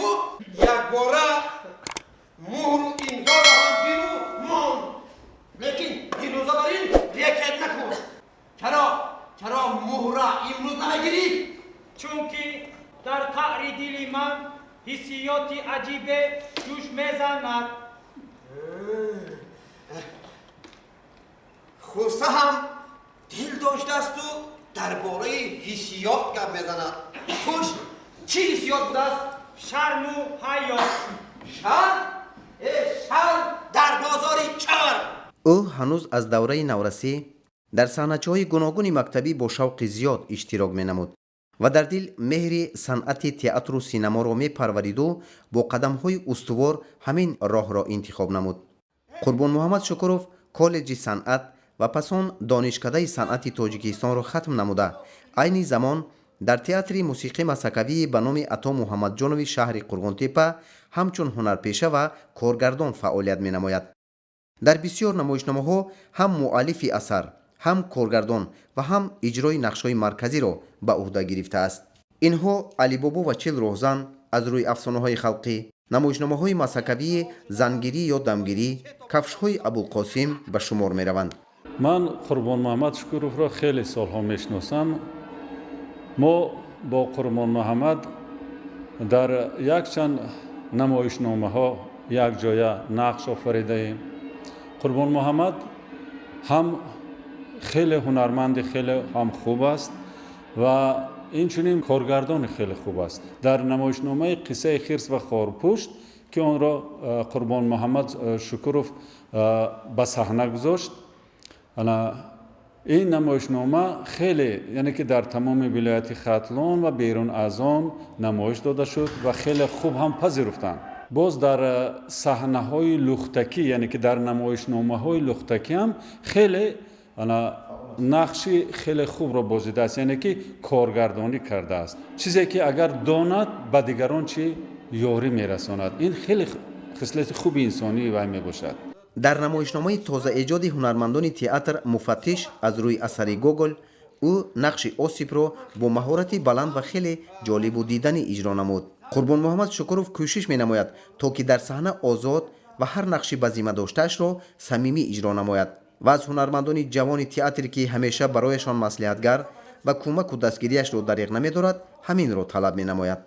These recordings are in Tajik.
Ту якбора муҳру имзоро ҳам гиру мон, лекин дилӯза бар ин рекет накун. Чаро, чаро муҳра имрӯз намегирӣ? Чунки дар қаъри дили ман ҳиссиёти аҷибе ҷӯш мезанад. Хуса ҳам дил доштаасту дар бораи ҳиссиёт гап мезанад. Хуш, чӣ ҳиссиёт будааст? Шарму ҳаё. Шарм? Э, шарм дар бозори чарм. Ӯ ҳанӯз аз давраи наврасӣ дар саҳначаҳои гуногуни мактабӣ бо шавқи зиёд иштирок менамуд ва дар дил меҳри санъати театру синаморо мепарвариду бо қадамҳои устувор ҳамин роҳро интихоб намуд. Қурбонмуҳаммад Шукуров коллеҷи санъат ва пас он Донишкадаи санъати Тоҷикистонро хатм намуда, айни замон дар театри мусиқӣ масакавии ба номи Ато Муҳаммадҷонови шаҳри Қурғонтеппа ҳамчун ҳунарпеша ва коргардон фаъолият менамояд. Дар бисёр намоишномаҳо ҳам муаллифи асар, ҳам коргардон ва ҳам иҷрои нақшҳои марказиро ба ӯҳда гирифтааст. Инҳо «Алибобо ва 40 роҳзан» аз рӯи афсонаҳои халқӣ, намоишномаҳои масакавии «Зангирӣ ё дамгирӣ», «Кафшҳои Абулқосим» ба шумор мераванд. Ман Қурбонмуҳаммад Шукуровро хеле солҳо мешиносам. Мо бо Қурбонмуҳаммад дар якчанд намоишномаҳо якҷоя нақш офаридаем. Қурбонмуҳаммад ҳам хеле ҳунарманди хеле ҳам хуб аст ва инчунин коргардони хеле хуб аст. Дар намоишномаи «Қиссаи хирс ва хорпушт», ки онро Қурбонмуҳаммад Шукуров ба саҳна гузошт, ин намоишнома хеле, яъне ки дар тамоми вилояти Хатлон ва берун аз он намоиш дода шуд ва хеле хуб ҳам пазируфтанд. Боз дар саҳнаҳои лухтакӣ, яъне ки дар намоишномаҳои лухтакӣ ҳам хеле нақши хеле хубро бозидааст, яъне ки коргардонӣ кардааст. Чизе ки агар донад, ба дигарон чӣ ёрӣ мерасонад. Ин хеле хислати хуби инсонии вай мебошад. Дар намоишномаи тозаэҷоди ҳунармандони театр «Муфаттиш» аз рӯи асари Гогол ӯ нақши Осипро бо маҳорати баланд ва хеле ҷолибу диданӣ иҷро намуд. Қурбонмуҳаммад Шукуров кӯшиш менамояд, то ки дар саҳна озод ва ҳар нақши ба зимма доштаашро самимӣ иҷро намояд ва аз ҳунармандони ҷавони театре, ки ҳамеша барояшон маслиҳатгар ва кӯмаку дастгириашро дариғ намедорад, ҳаминро талаб менамояд.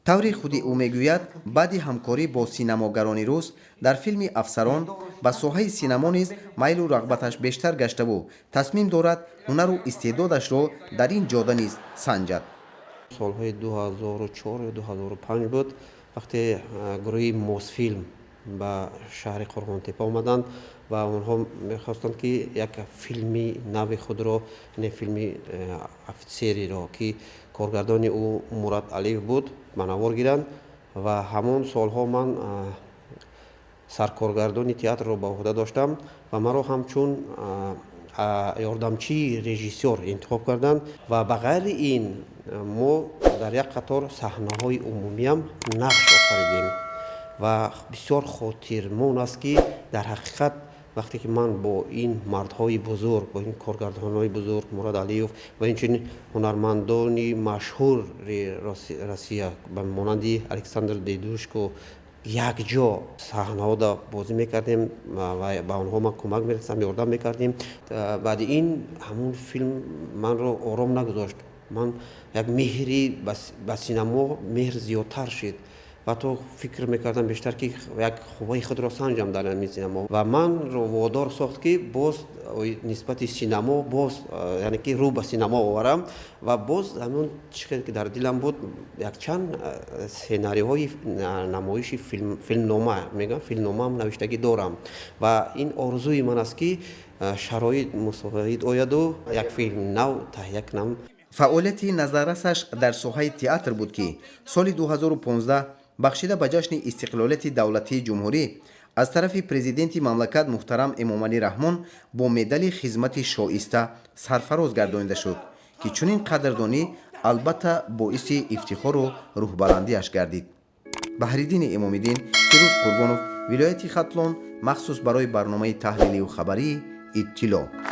Тавре худи ӯ мегӯяд, баъди ҳамкорӣ бо синамогарони рус дар филми «Афсарон» ба соҳаи синамо низ майлу рағбаташ бештар гаштаву тасмим дорад ҳунару истеъдодашро дар ин ҷода низ санҷад. Солҳои 2004 ё 2005 буд, вақте гурӯҳи Мосфилм ба шаҳри Қурғонтеппа омаданд ва онҳо мехостанд, ки як филми нави худро, яъне филми «Офитсериро», ки коргардони ӯ Мурад Алиев буд, ба навор гиранд. Ва ҳамон солҳо ман саркоргардони театрро ба ӯҳда доштам ва маро ҳамчун ёрдамчии режиссёр интихоб карданд. Ва ба ғайри ин мо дар як қатор саҳнаҳои умумиам нақш офаридем. Ва бисёр хотирмон аст, ки дар ҳақиқат вақте ки ман бо ин мардҳои бузург, бо ин коргардонҳои бузург Мурад Алиев ва инчунин ҳунармандони машҳури Россия ба монанди Александр Дедушко якҷо саҳнаҳода бозӣ мекардем ва ба онҳо ман кӯмак мерасам, ёрдам мекардем, баъди ин ҳамун филм манро ором нагузошт. Ман як меҳри ба синамо меҳр зиёдтар шуд ва то фикр мекардам бештар, ки як қувваи худро санҷам дар ҳамин синамо. Ва манро водор сохт, ки боз нисбати синамо боз, яъне ки рӯ ба синамо оварам. Ва боз ҳамон чӣ ки дар дилам буд, якчанд сценариҳои намоиши филмнома мегӯям, филмномаам навиштагӣ дорам. Ва ин орзуи ман аст, ки шароит мусоид ояду як филми нав таҳия кунам. Фаъолияти назаррасаш дар соҳаи театр буд, ки соли 2015 бахшида ба ҷашни истиқлолияти давлатии ҷумҳурӣ аз тарафи президенти мамлакат муҳтарам Эмомалӣ Раҳмон бо медали «Хизмати шоиста» сарфароз гардонида шуд, ки чунин қадрдонӣ албатта боиси ифтихору рӯҳбаландиаш гардид. Баҳриддини Эмомиддин, Фирӯз Қурбонов, вилояти Хатлон, махсус барои барномаи таҳлилию хабарии «Иттилоъ».